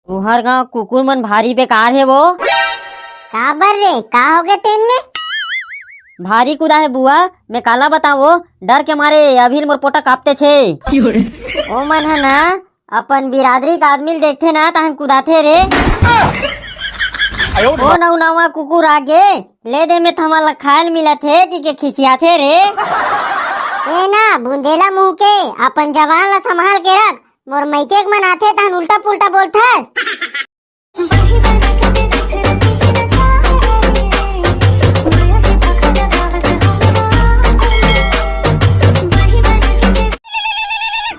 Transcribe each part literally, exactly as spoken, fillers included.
तुहर गांव कुकुर मन भारी बेकार हे वो। काबर रे, का होगे तेन में? भारी कुदा हे बुआ, मैं काला बताओ, डर के मारे अभी मोर पोटा कांपते छे। ओ मन ह ना अपन बिरादरी के आदमी ल देखथे ना, तहन कुदाथे रे। ओ नौ नवा कुकुर आगे, ले दे में थमा ल खाए ल मिलत हे कि के खिसियाथे रे। ए ना बुंदेला मुंह के, अपन जबान ल संभाल के रख। मोर मइके के मन आथे तहन उल्टा पुल्टा बोलथस।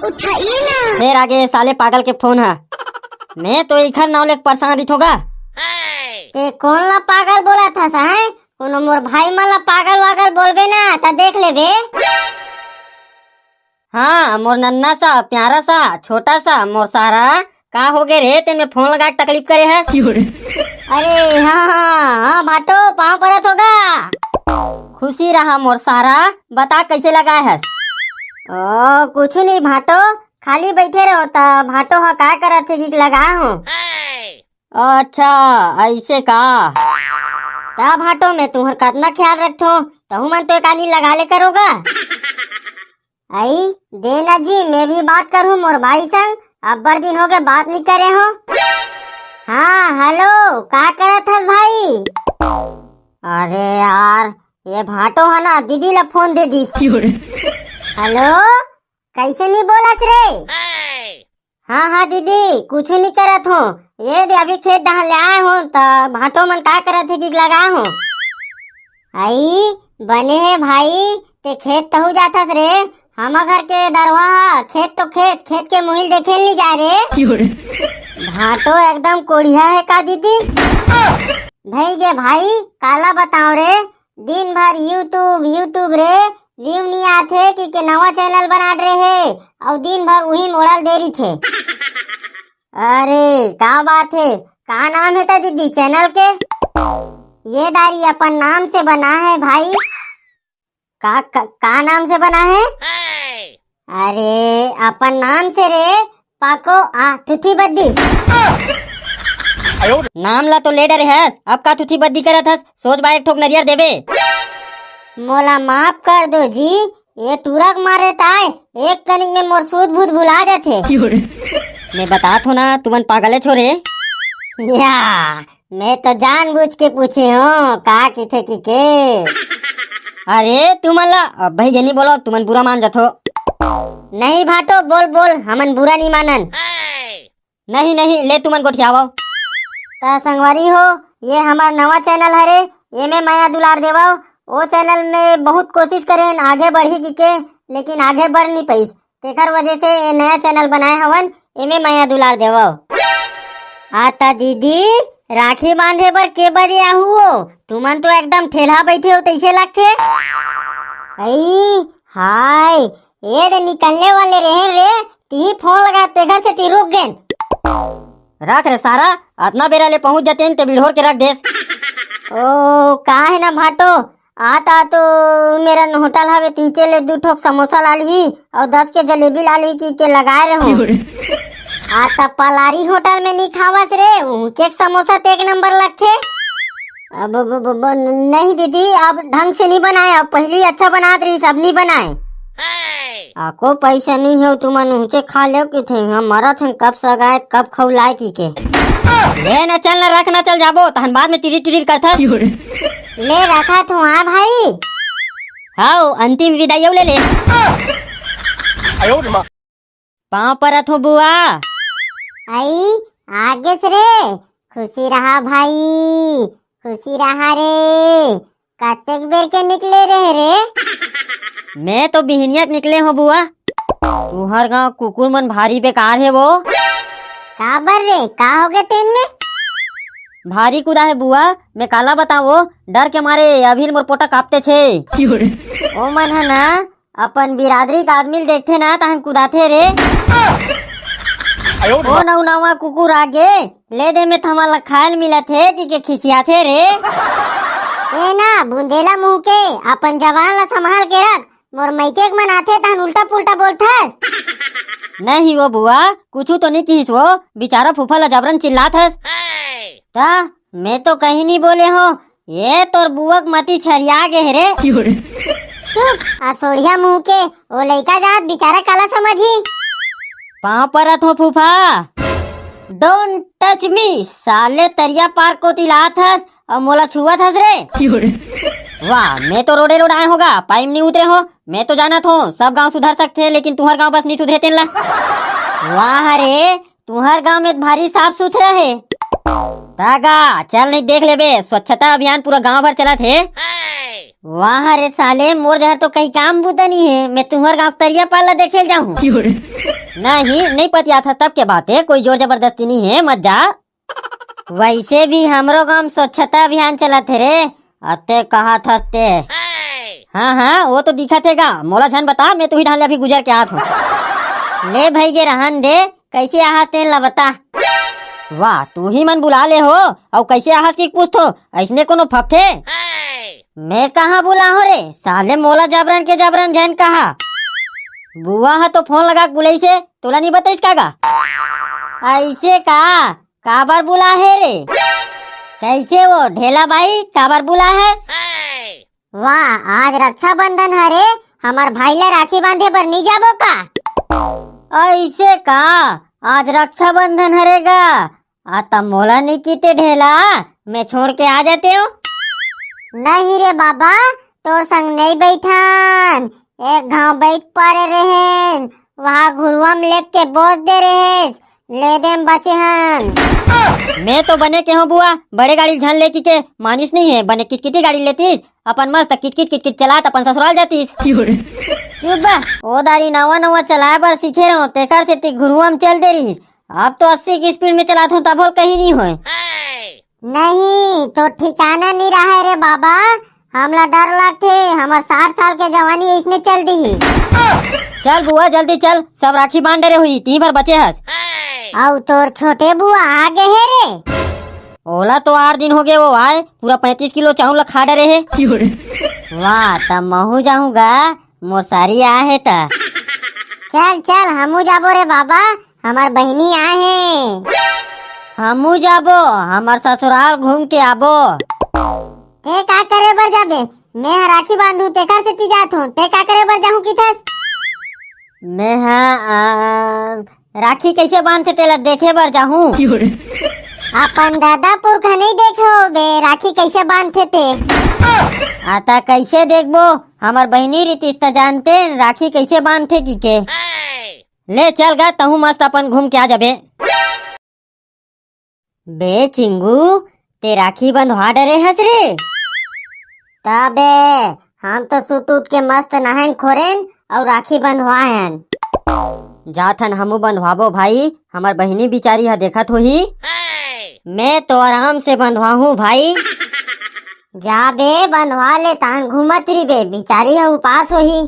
उठाइए ना। फेर आगे साले पागल के फोन ह। मैं तो इखर नाव लेके परेशान रहिथों गा। ते कोन ला पागल बोलत हस, हैं? कोनो मोर भाई मन ला पागल वागल बोलबे ना, त देख लेबे। हाँ, मोर नन्ना सा, प्यारा सा, छोटा सा, मोर सारा, का होगे रे, तेन में फोन लगा के तकलीफ करे हस? अरे, हाँ, हाँ, हाँ, भाटो, पाँव परत हों गा। खुशी रहा मोर सारा, बता कैसे लगाए हस? ओ, कुछु नहीं भाटो, खाली बैठे रहो त भाटो ह का करत हे कि लगा हो। अच्छा, ऐसे का? त भाटो में तुहर कतना ख्याल रखथो, तहू मन तो एक आनी लगा ले करो गा। आई, दे ना जी, मैं भी बात करूँ मोर भाई संग, अब्बड़ दिन होगे बात नहीं करे हो। हाँ, हेलो, का करत हस भाई? अरे यार, ये भाटो ह ना दीदी ला फोन दे दिस। हेलो, कैसे नहीं बोलस रे? हाँ, हाँ दीदी, कुछु नहीं करत हो। ये दे अभी खेत डहान ले आए हो, त भाटो मन का करत हे कि लगा हो। आई, बने हे भाई, ते खेत तहू जाथस रे। हमर घर के दरवा ह, खेत तो खेत, खेत के मुहिल देखे ल नहीं जाए रे। भाटो एकदम कोढ़िया हे का दीदी? भई गे भाई, काला बताओ रे, दिन भर YouTube, YouTube रे, view नहीं आथे कि के नवा चैनल बना रहे हे, अउ दिन भर उही मोड़ल दे रही थे। अरे, का बात हे? का नाम हे त दीदी चैनल के? ये दारी अपन नाम से बना है भाई। का, का, का नाम से बना है? अरे, अपन नाम से रे, पाको आ थुथी बद्दी। नाम ला तो ले डरे हस, अब का थुथी बद्दी करत हस? सोच बा एक ठोक नरियर देबे। मोला माफ कर दो जी, ये टूरा के मारे ताय एक कनिक में मोर सूद भूत भुला जाथे। मैं बतात हो ना, तुमन पागल हे छोरे। या, मैं तो जानबूझ के पूछे हो, का किथे कि के। अरे, तुमन ला, अब भाई ये नहीं बोलो, तुमन बुरा मान जाथो। नहीं भाटो, बोल, बोल, हमन बुरा नहीं मानन। नहीं, नहीं, ले तुमन गोठियावव। त संगवारी हो, ये हमार नवा चैनल हरे, एमे मया दुलार देवव। ओ चैनल में बहुत कोशिश करेन आगे बढ़ी की के, लेकिन आगे बढ़ नहीं पाइस। तेखर वजह से ये नया चैनल बनाए हवन, एमे मया दुलार देवव। आ त दीदी, राखी बांधे बर के बजे आहू हो? तुमन तो एकदम ठेलहा बैठे हो तैसे लगथे। आई, हाय, ए दे निकलने वाले रहे रे, ती फोन लगा तेखर से ती रुक गेन। रख रे सारा, अतना बेरा ले पहुंच जातेन ते बिढ़ोर के रख देस। ओ, का है ना भाटो, आता तो मेरा होटल हवे, तीचे ले दू ठोक समोसा ला ली और दस के जलेबी ला ली कि के लगाए रहो। आ त पलारी होटल में नहीं खावस रे, ऊंचे के समोसा ते एक नंबर लगथे। अब ब, ब, ब, नहीं दीदी, अब ढंग से नहीं बनाए, अब पहली अच्छा बनात रही, सब नहीं बनाए। आको पैसा नहीं हो, तुमन ऊंचे खा लेव कि थे, हम मरत हन कब सगाए, कब खौलाए की के। ले ना चल ना, रख ना चल जाबो, तहन बाद में टिरी टिरी करथस। ले रखा तू, हाँ भाई। हाओ, अंतिम विदाई ले ले। पाँव परत हो बुआ। आई, आगेस रे, खुशी रहा भाई, खुशी रहा रे। कतेक बेर के निकले रहे रे? मैं तो बिहनिया के निकले हो बुआ। तुहर गांव कुकुर मन भारी बेकार हे वो। काबर रे, का होगे तेन में? भारी कुदा हे बुआ, मैं काला बताओ, डर के मारे अभी मोर पोटा कांपते छे। ओ मन ह ना अपन बिरादरी के आदमी ल देखथे ना, तहन कुदाथे रे। ओ नौ नवा कुकुर आगे, ले दे में थमा ल खाए ल मिलत हे, कि के खिसियाथे रे। ए ना, बुंदेला मुंह के, अपन जबान ल संभाल के रख, मोर मइके के मन आथे तहन उल्टा पुल्टा बोलथस। नहीं वो बुआ, कुछू तो नहीं किहिस वो, बिचारा फूफा ला जबरन चिल्लात हस। त मैं तो कहीं नहीं बोले हो, ये तोर बुआ के मती छरिया गे हे रे। चुप, असोड़िया मुंह के, वो लइका जात बिचारा काला समझही। पाँव परत हो फूफा। Don't touch me, साले तरिया पार कोती लात हस अउ मोला छुअत हस रे। वाह, मैं तो रोडे रोड आए होगा, पाइम नहीं उतरे हो। मैं तो जानत हो सब गांव सुधर सकथे, लेकिन तुहर गांव बस नहीं सुधरे तेन ला। वाह रे, तुहर गांव में भारी साफ सुथरा हे। दागा, चल नहीं देख लेबे, स्वच्छता अभियान पूरा गांव भर चलत हे। वाह रे साले, मोर जहर तो कहीं काम बुता नहीं है, मैं तुम्हर गांव तरिया पार ला देखे जाहूं। नहीं, नहीं पतियात हस तब के बात है, कोई जोर जबरदस्ती नहीं है, मत जा। वैसे भी हमरो गांव में स्वच्छता अभियान चलत है रे, अते कहा थस ते। हाँ हाँ, वो तो दिखत है गा, मोला झन बता, मैं तुही ढाले अभी गुजर के आत हूँ। ले भाई गे रहन दे, कैसे आहस तेन ला बता। वाह, तू ही मन बुला ले हो, अउ कैसे आहस कि पूछथो, ऐसने कोनो फपथे? मैं कहाँ बुलाहूं रे, साले मोला जबरन के जबरन झन कहा। बुआ ह तो फोन लगा के बुलाइसे, तोला नहीं बताइस का गा? ऐसे का? काबर बुला हे रे? कैसे वो ढेला बाई, काबर बुला है? वाह, आज रक्षाबंधन हरे, हमर भाई ला राखी बांधे बर नहीं जाबो का? ऐसे का? आज रक्षाबंधन हरे गा? आ त मोला नहीं किते ढेला, मैं छोड़ के आ जाते हो। नहीं रे बाबा, तोर संग नहीं बैठन, एक घाव बैठ पड़े रहेन, वहाँ घुरुआ में लेट के बोस दे रहेस, ले दे में बचे हन। मैं तो बने के हूँ बुआ, बड़े गाड़ी झन लेके के मानिस नहीं है, बने किटकिटी गाड़ी लेतीस, अपन मस्त किटकिट किटकिट चलात अपन ससुराल जातीस। चुप बा, ओ दारी नवा नवा चलाए बर सीखे रहो, तेकर सेती घुरुआ में चल दे रहीस। अब तो अस्सी की स्पीड में चलात हूँ, तभो ले कहीं नहीं होए। नहीं, तो ठिकाना नहीं रहा है रे बाबा, हमला डर लगथे, हमर साठ साल के जवानी इसने चल दी। चल बुआ जल्दी चल, सब राखी बांध डरे हुई, ती भर बचे हस। अउ तोर छोटे बुआ आ गए हे रे। ओला तो आठ दिन हो गए वो आए, पूरा पैंतीस किलो चाउर ला खा डरे हे। वाह, तब महू जाहूँ गा, मोर सारी आ हे त। चल चल, हमू जाबो रे बाबा, हमर बहिनी आए हे। हमू जाबो, हमर ससुराल घूम के आबो। ते का करे बर जाबे? मैं ह राखी बांधू, तेकर सेती जात हूँ। ते का करे बर जाहूँ किथस? मैं ह, आ, राखी कैसे बांधथे तेला देखे बर जाहूँ। अपन दादा पुरखा नहीं देखे होबे, राखी कैसे बांधथे ते? आता कैसे देखबो? हमर बहिनी रितिस त जानते राखी कैसे बांधथे की के। ले चल गा, तहूँ मस्त अपन घूम के आ जाबे। बे चिंगू, ते राखी बंधवा डरे हस रे? तबे, हम तो सुत उठ के मस्त नहायन खोरेन अउ राखी बंधवायन। जाथन हमू बंधवाबो भाई, हमर बहिनी बिचारी ह देखत होही। मैं तो आराम से बंधवाहूँ भाई। जा बे, बंधवा ले, तान घूमत रहिबे, बिचारी ह उपास होही।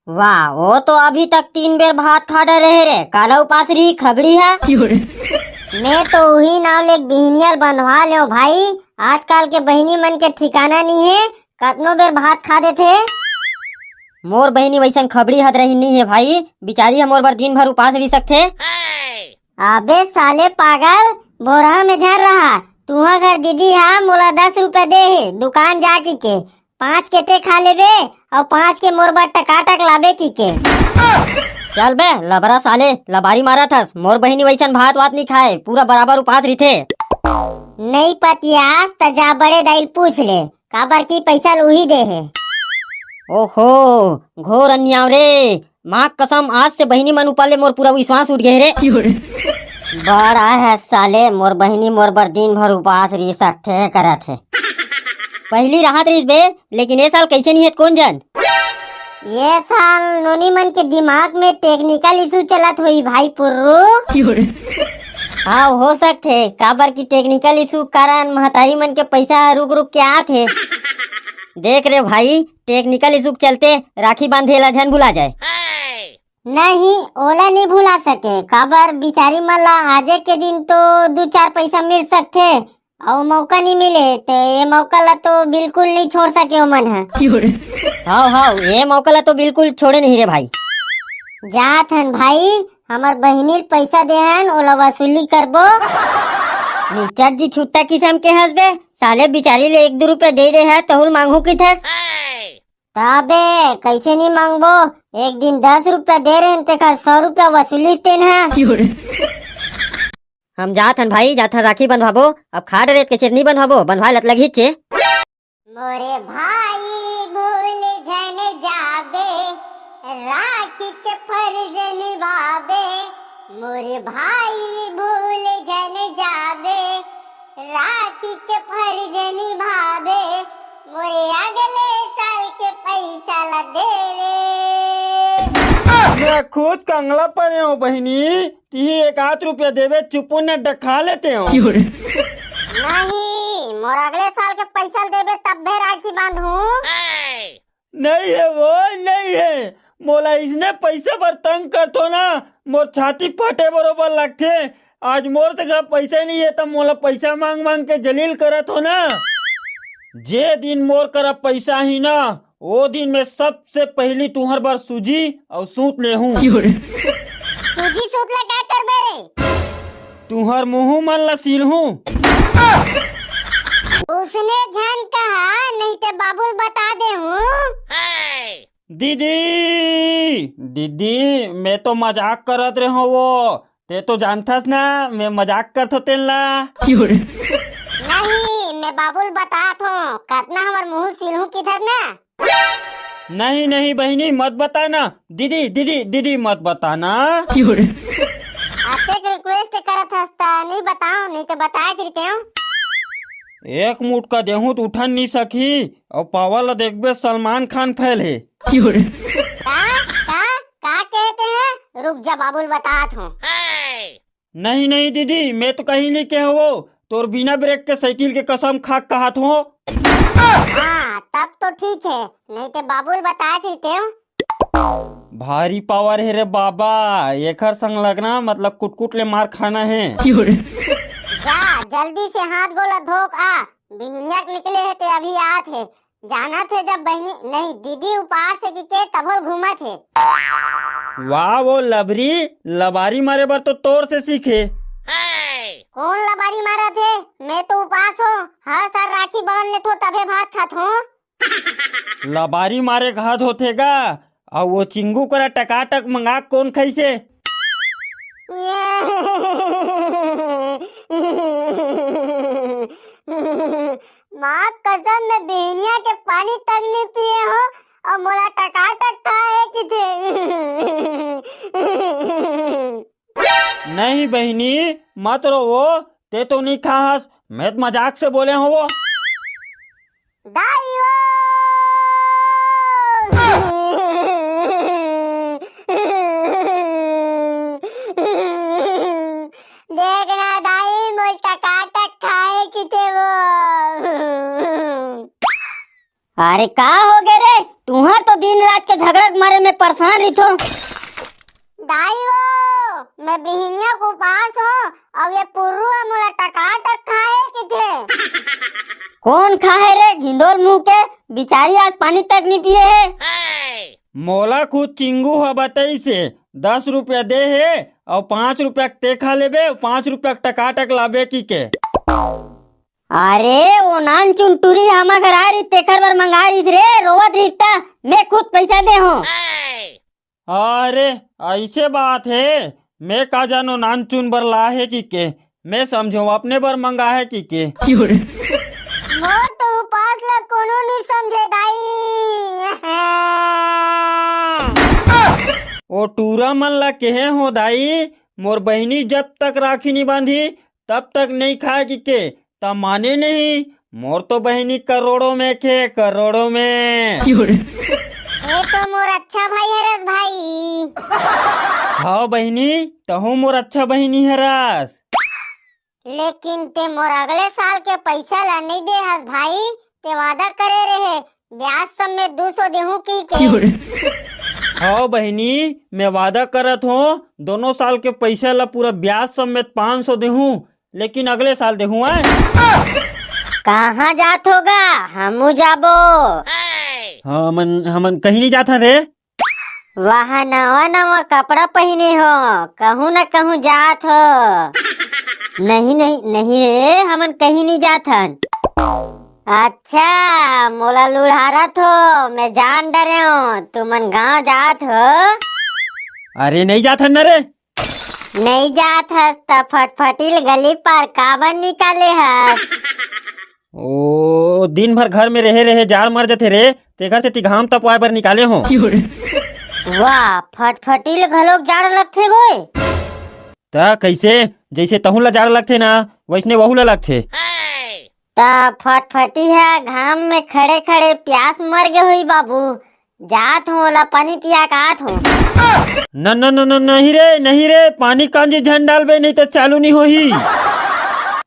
वाह, वो तो अभी तक तीन बेर भात खा डरे हे रे, काला उपास रही खबड़ी है। मैं तो उही नाव ले बिहनिया ल बंधवा लेव भाई, आजकल के बहिनी मन के ठिकाना नहीं है, कतनो बेर भात खा देथे। मोर बहिनी वैसन खबड़ी हद रही नहीं है भाई, बिचारी ह मोर बर दिन भर उपास रही सकथे। अबे साले पागल, भोरहा में झन रहा, तुहा घर दीदी हा मोला दस रुपया दे हे दुकान जाके के, पाँच के ते खा लेबे अउ पाँच के मोर बर टकाटक लाबे की के। चल बे लबरा साले, लबारी मारत हस, मोर बहिनी वैसन भात वात नहीं खाए, पूरा बराबर उपास रहिथे। नहीं पतियास त जा बड़े दाई ल पूछ ले, काबर की पैसा ल उही दे हे। ओहो, घोर अन्याय रे, माँ कसम, आज से बहिनी मन ऊपर ले मोर पूरा विश्वास उठ गए रे। बड़ा है साले, मोर बहिनी मोर बर दिन भर उपास रही सकथे करत हे। पहली राहत रहीस बे, लेकिन ए साल कैसे नहीं है कोन जन। ये साल नोनी मन के दिमाग में technical issue चलत होई भाई पुर्रू। हाँ, हो सकथे, काबर की technical issue कारण महतारी मन के पैसा ह रुक रुक के आत हे। देख रे भाई, technical issue के चलते राखी बांधे ला झन भुला जाए। नहीं, ओला नहीं भुला सके, काबर बिचारी मन ला आजे के दिन तो दू चार पैसा मिल सकथे, अउ मौका नहीं मिले, तो ये मौका ला तो बिल्कुल नहीं छोड़ सके ओमन ह। हाव, हाव, ये मौका ला तो बिल्कुल छोड़े नहीं रे भाई। जात हन भाई, हमर बहिनी ल पैसा दे हन, ओला वसूली करबो। निचट जी छुट्टा किसम के हस बे, साले बिचारी ले एक दू रुपया दे दे ह, तहूल मांगहू किथस। तबे कैसे नहीं मांगबो, एक दिन दस रुपया दे रहे तेखर सौ रुपया वसूलिस तेन ह। हम जात हन भाई, जात हन राखी बंधवाबो। अब खा डरे त कइसे नहीं बंधवाबो, बंधवाए लत लगही चे। मोरे भाई भूल झन जाबे, राखी के फर्ज निभाबे। मोरे भाई भूल झन जाबे, राखी के फर्ज निभाबे। मोरे अगले साल के पैसा ला देवे। मैं खुद कंगला परे हूँ बहिनी, तिही एक आध रुपया देवे, चुपुन ने डखा लेते हो। नहीं, मोर अगले साल के पैसा ल देबे तब्बे राखी बांधहूं। नहीं है वो, नहीं है। मोला इसने पैसा बर तंग करथो ना, मोर छाती फटे बरोबर लगथे। आज मोर करा पैसा नहीं है, त मोला पैसा मांग मांग के जलील करत हो ना। जे दिन मोर करा पैसा ही ना, ओ दिन में सबसे पहली तुहर बर सूजी अउ सूत लेहूं। सूजी सूत ले का करबे रे? तुहर मुंह मन ला सीलहूं। उसने झन कहा, नहीं ते बाबू ल बता देहूं। दीदी, दीदी, मैं तो मजाक करत रहे हूं वो। ते तो जानथस ना, मैं मजाक करत हों तेन ला। नहीं, मैं बाबू ल बतात हों, कतना हमर मुंह सीलहूं किथस ना। नहीं, नहीं बहिनी, मत बताना। दीदी, दीदी, दीदी, मत बताना। अतेक request करत हस त नहीं बताओं, नहीं तो बताए रहितेंव। एक मुटका देहूं त उठन नहीं सकही, अउ power ला देखबे सलमान खान फैल हे। का, का, का कहते हैं? रुक जा बाबू ल बतात हों। नहीं, नहीं दीदी, मैं तो कहीं नहीं कहे वो। तोर बिना ब्रेक के साइकिल के कसम खा के कहत हों। हाँ, तब तो ठीक है, नहीं ते बाबू ल बतात रहितेंव। भारी power हे रे बाबा, एकर संग लगना मतलब कुटकुट ले मार खाना हे। जा, जल्दी से हाथ गोला धो के आ, बिहनिया के निकले हे ते अभी आत हे। जानत हे जब बहिनी, नहीं, दीदी उपास हे कहिके तभो ल घूमत हे। वाह, वो लबरी, लबारी मारे बर तो तोर से सीखे। कौन लबारी मारत हे? मैं तो उपास हों, हर साल राखी बांध लेथों तभे भात खाथों। लबारी मारे के हद होथे गा, अउ वो चिंगू करा टकाटक मंगा के कोन खइसे? माँ कसम, मैं बिहनिया के पानी तक नहीं पिए हों अउ मोला टकाटक खाए किथे। नहीं बहिनी, मत रोवो, ते तो नहीं खाहस, मैं तो मजाक से बोले हों वो। दाई वो। देख ना दाई, मोर टकाटक खाए किथे वो। अरे का हो गे रे, तुहर तो दिन रात के झगड़ा के मारे में परेशान रहिथो। दाई वो, मैं बिहनिया के उपास हों, अउ ये पुर्रू ह मोला टकाटक खाए किथे। कौन खाहे रे घिंदोल मुंह के, बिचारी आज पानी तक नहीं पिए हे। मोला खुद चिंगू ह बताइस हे, दस रुपया दे हे, अउ पाँच रुपया के ते खा लेबे, अउ पाँच रुपया के टकाटक लाबे कहिके। अरे, वो नानचुन टूरी हमर घर आय रहिस, तेखर बर मंगाय रहिस रे, रोवत रहिस त, मैं खुद पैसा दे हों। अरे, अइसे बात हे, मैं का जानों नानचुन बर लाहे कहिके, मैं समझों अपने बर मंगाहे कहिके। मोर तो उपास ला कोनो नहीं समझे दाई। ओ टूरा मन ला केहे हों दाई, मोर बहिनी जब तक राखी नहीं बांधी, तब तक नहीं खाए कहिके, त माने नहीं। मोर तो बहिनी करोड़ों में खे, करोड़ों में। ये तो मोर अच्छा भाई हरस भाई। हाँ बहिनी, तहूँ मोर अच्छा बहिनी हरस। लेकिन ते मोर अगले साल के पैसा ला नहीं दे हस भाई, ते वादा करे रहे, ब्याज समेत दू सौ देहूं कहिके। हव बहिनी, मैं वादा करत हों, दोनों साल के पैसा ला पूरा ब्याज समेत पाँच सौ देहूं, लेकिन अगले साल देहूं, आय। कहाँ जात हो गा? हमू जाबो। हमन, हमन कहीं नहीं जात हन रे। वाह, नवा नवा कपड़ा पहिने हो, कहूँ न कहूँ जात हो। नहीं, नहीं, नहीं रे, हमन कहीं नहीं जात हन। अच्छा, मोला लुढ़ारत हो, मैं जान डरे हो, तुमन गांव जात हो। अरे, नहीं जात हन न रे। नहीं जात हस त फटफटी ल गली पार काबर निकाले हस? ओ, दिन भर घर में रहे रहे जाड़ मर जथे रे, तेकर सेती घाम तपवाए बर निकाले हो। वाह, फटफटी ल घलोक जाड़ लगथे गोय। त कैसे? जैसे तहूं ला जाड़ लगथे ना, वैसने वहू ला लगथे। त फटफटी ह घाम में खड़े खड़े प्यास मर गे होही बाबू। जात हों, ओला पानी पिया के आत हों। न, न, न, न, नहीं रे, नहीं रे, पानी कांजी झन डालबे, नहीं त चालू नहीं होही।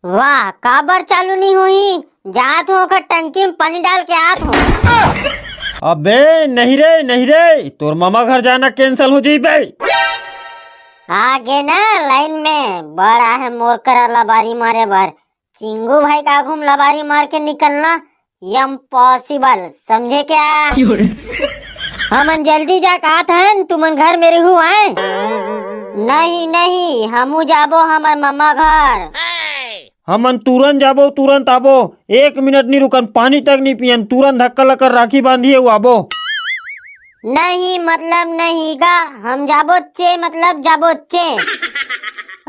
वाह, काबर चालू नहीं होही? जात हों, ओकर टंकी में पानी डाल के आत हों। अबे नहीं रे, नहीं रे, तोर मामा घर जाना cancel हो जाही बे। आ गे ना लाइन में, बड़ा है मोर करा लबारी मारे बर। चिंगू भाई का आघू म लबारी मार के निकलना impossible, समझे क्या? हमन जल्दी जा के आत हन, तुमन घर में रहू आए। नहीं, नहीं, हमू जाबो हमर मम्मा घर। हमन तुरंत जाबो, तुरंत आबो, एक मिनट नहीं रुकन, पानी तक नहीं पियन, तुरंत धक्का लकर राखी बांधिए आबो। नहीं, मतलब नहीं गा, हम जाबो चे, मतलब जाबो चे।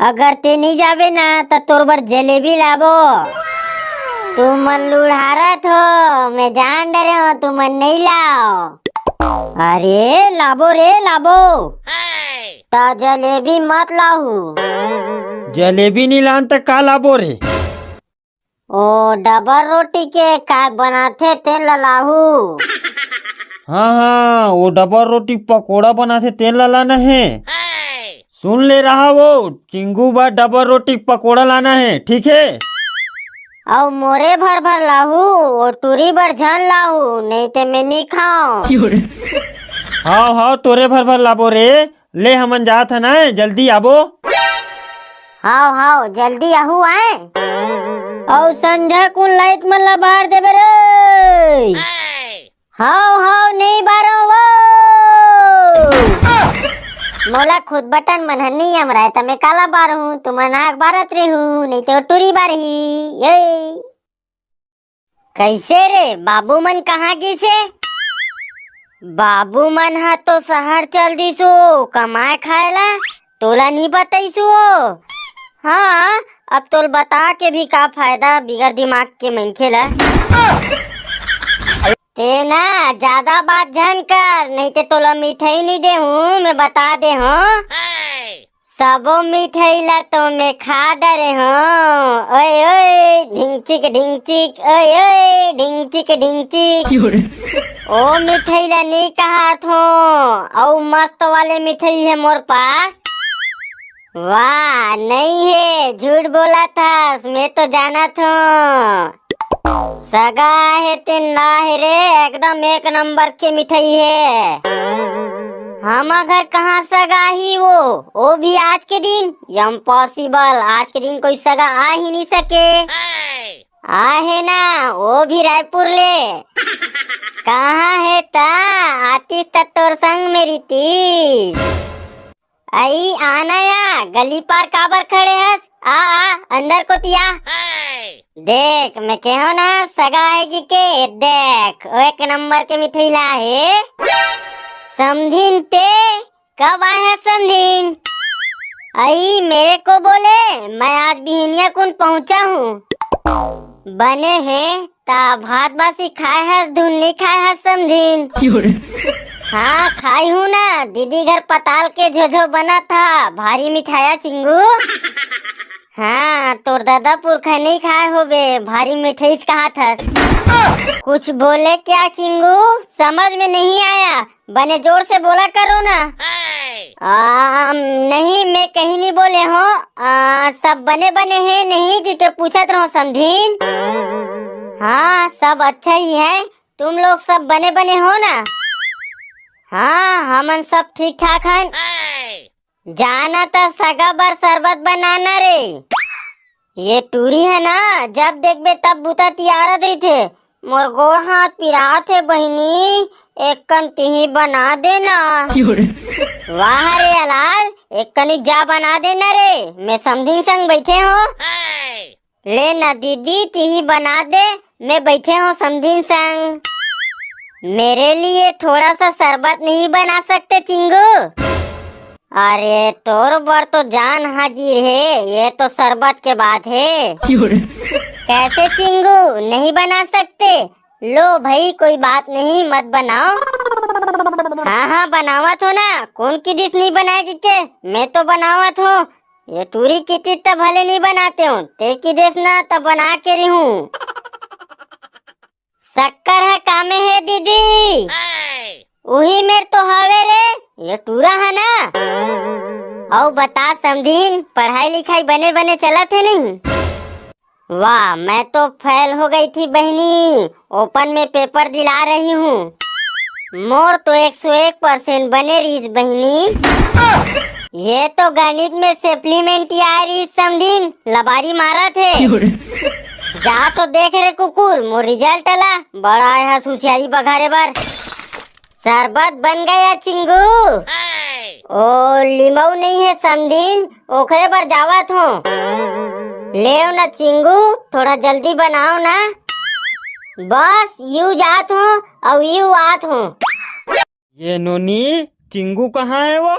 अगर ते नहीं जाबे ना, त तोर बर जलेबी लाबो। तुमन लुढ़ारत हो, मैं जान डरे हो, तुमन नहीं लाओ। अरे, लाबो रे, लाबो। त जलेबी मत लाहू। जलेबी नहीं लान त का लाबो रे? ओ डबल रोटी के काय बनाथे तेन ल लाहू। हाँ, हाँ, वो डबल रोटी पकोड़ा बनाथे तेन ल लाना हे। सुन ले रहा वो, चिंगू बर डबल रोटी पकोड़ा लाना हे, ठीक हे? अउ मोरे भर भर लाहू, वो टूरी बर झन लाहू, नहीं ते मैं नहीं खाऊं। हाव, हाव, तोरे भर भर लाबो रे। ले हमन जात हन, जल्दी आबो। हाव, हाव, जल्दी आहू आए। अउ संझा कुन लाइट मन ला बार देबे रे। हाव, हाव, नहीं बारो वो। मोला खुद बटन मन ह नहीं अमराय, त मैं काला बारहूं, तुमन आग बारत रहू, नहीं तो टूरी बारही। ये। कैसे रे, बाबू मन कहाँ गिसे? बाबू मन ह तो शहर चल दिसो कमाए खाए ला, तोला नी बतैसो। हाँ, अब तोल बता के भी का फायदा, बिगर दिमाग के मनखे ला। ते ना ज्यादा बात झन कर, नहीं ते तोला मिठाई नी देहूं, मैं बता दे हूं। सबो मिठाई ला तो मैं खा डरे हूँ। ओए ओए ढिंगचिक ढिंगचिक, ओए ओए ढिंगचिक ढिंगचिक। ओ मिठाई ला नहीं कहत हूँ, अउ मस्त वाले मिठाई है मोर पास। वाह, नहीं है, झूठ बोला था, मैं तो जानत हूँ। सगा हे तेन ला हे रे, एकदम एक नंबर के मिठाई हे। हमर घर कहाँ सगा ही वो, वो भी आज के दिन? Impossible, आज के दिन कोई सगा आ ही नहीं सके। आहे ना, वो भी रायपुर ले। कहाँ हे ता? आतिस त तोर संग में रहितिस। अई, आना या, गली पार काबर खड़े हस? आ, आ, अंदर कोती आ। देख, मैं केहो ना, सगा हे जी के, देख, वो एक नंबर के मिठाई ला हे। समधिन ते, कब आए है समधिन? अई, मेरे को बोले, मैं आज बिहनिया कुन पहुंचा हूँ। बने हे, ता भात बासी खाए हस, धुन नहीं खाए हस समधिन? हाँ, खाई हूँ ना, दीदी घर पताल के झोझो बना था, भारी मिठाया चिंगू। हाँ, तोर दादा पुरखा नहीं खाए होबे, भारी मिठाईस कहा था। कुछ बोले क्या चिंगू? समझ में नहीं आया। बने जोर से बोला करो ना। आ, नहीं, मैं कहीं नहीं बोले हो। आ, सब बने बने हैं, नहीं जी तो पूछत रहो समधिन। हाँ, सब अच्छा ही है। तुम लोग सब बने बने हो ना? हाँ, हमन सब ठीक ठाक हन। जाना त सगा बर शरबत बनाना रे। ये टूरी हे ना, जब देखबे तब बुता तियारत रहिथे। मोर गोड़ हाथ पिरात हे बहिनी, एक कन तिही बना दे ना। वाह रे अलाल, एक कनिक जा बना दे ना रे, मैं समधिन संग बैठे हों। ले ना दीदी, तिही बना दे, मैं बैठे हों समधिन संग। मेरे लिए थोड़ा सा शरबत नहीं बना सकते चिंगू? अरे तोर बर तो जान हाजिर हे, ये तो शरबत के बात हे। कैसे चिंगू, नहीं बना सकते? लो भाई, कोई बात नहीं, मत बनाओ। हाँ हाँ, बनावत हों ना, कोन किहिस नहीं बनाय कहिके, मैं तो बनावत हों। ये टूरी किहिस त भले नहीं बनाते हों, तें किहिस ना त बना के रही हूँ। शक्कर ह कामे हे दीदी? उही मेर तो हवे रे, ये टूरा हे ना। अउ बता समधिन, पढ़ाई लिखाई बने बने चलत हे नहीं? वाह, मैं तो फेल हो गई थी बहिनी, ओपन में पेपर दिला रही हूँ। मोर तो एक सौ एक परसेंट बने रहिस बहिनी। ये तो गणित में सप्लीमेंट आय रहिस समधिन, लबारी मारत हे। जा तो देख रे कुकुर, मोर रिजल्ट ला, बड़ा आय हस हुसियारी बघारे बर। शरबत बन गया चिंगू। ओ, लिमऊ नहीं हे समधिन, ओखरे बर जावत हों। लेव ना चिंगू, थोड़ा जल्दी बनाव ना। बस यू जात हों अउ यू आत हों। ये नोनी, चिंगू कहाँ हे वो?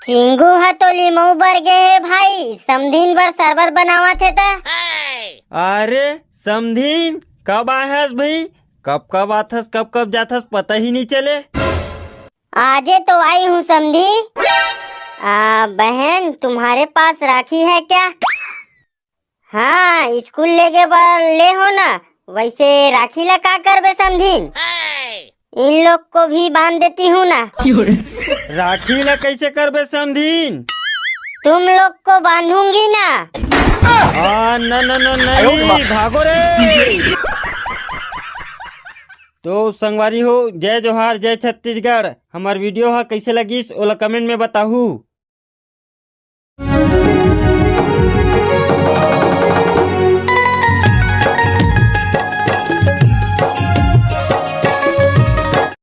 चिंगू ह तो लिमऊ बर गे हे भाई, समधिन बर शरबत बनावत हे त। अरे समधिन, कब आय हस भाई? कब कब आथस, कब कब जाथस, पता ही नहीं चले। आजे तो आई हूँ समधी। आ, बहन, तुम्हारे पास राखी है क्या? हाँ, स्कूल लेगे बर ले हों ना, वैसे राखी ला का करबे समधिन? इन लोग को भी बांध देती हूँ ना। राखी ला कैसे करबे समधिन? तुम लोग को बांधूंगी ना। आ, न, न, न, नहीं, भागो रे। तो संगवारी हो, जय जोहार, जय छत्तीसगढ़। हमर वीडियो ह कैसे लगिस, ओला कमेंट में बताहू।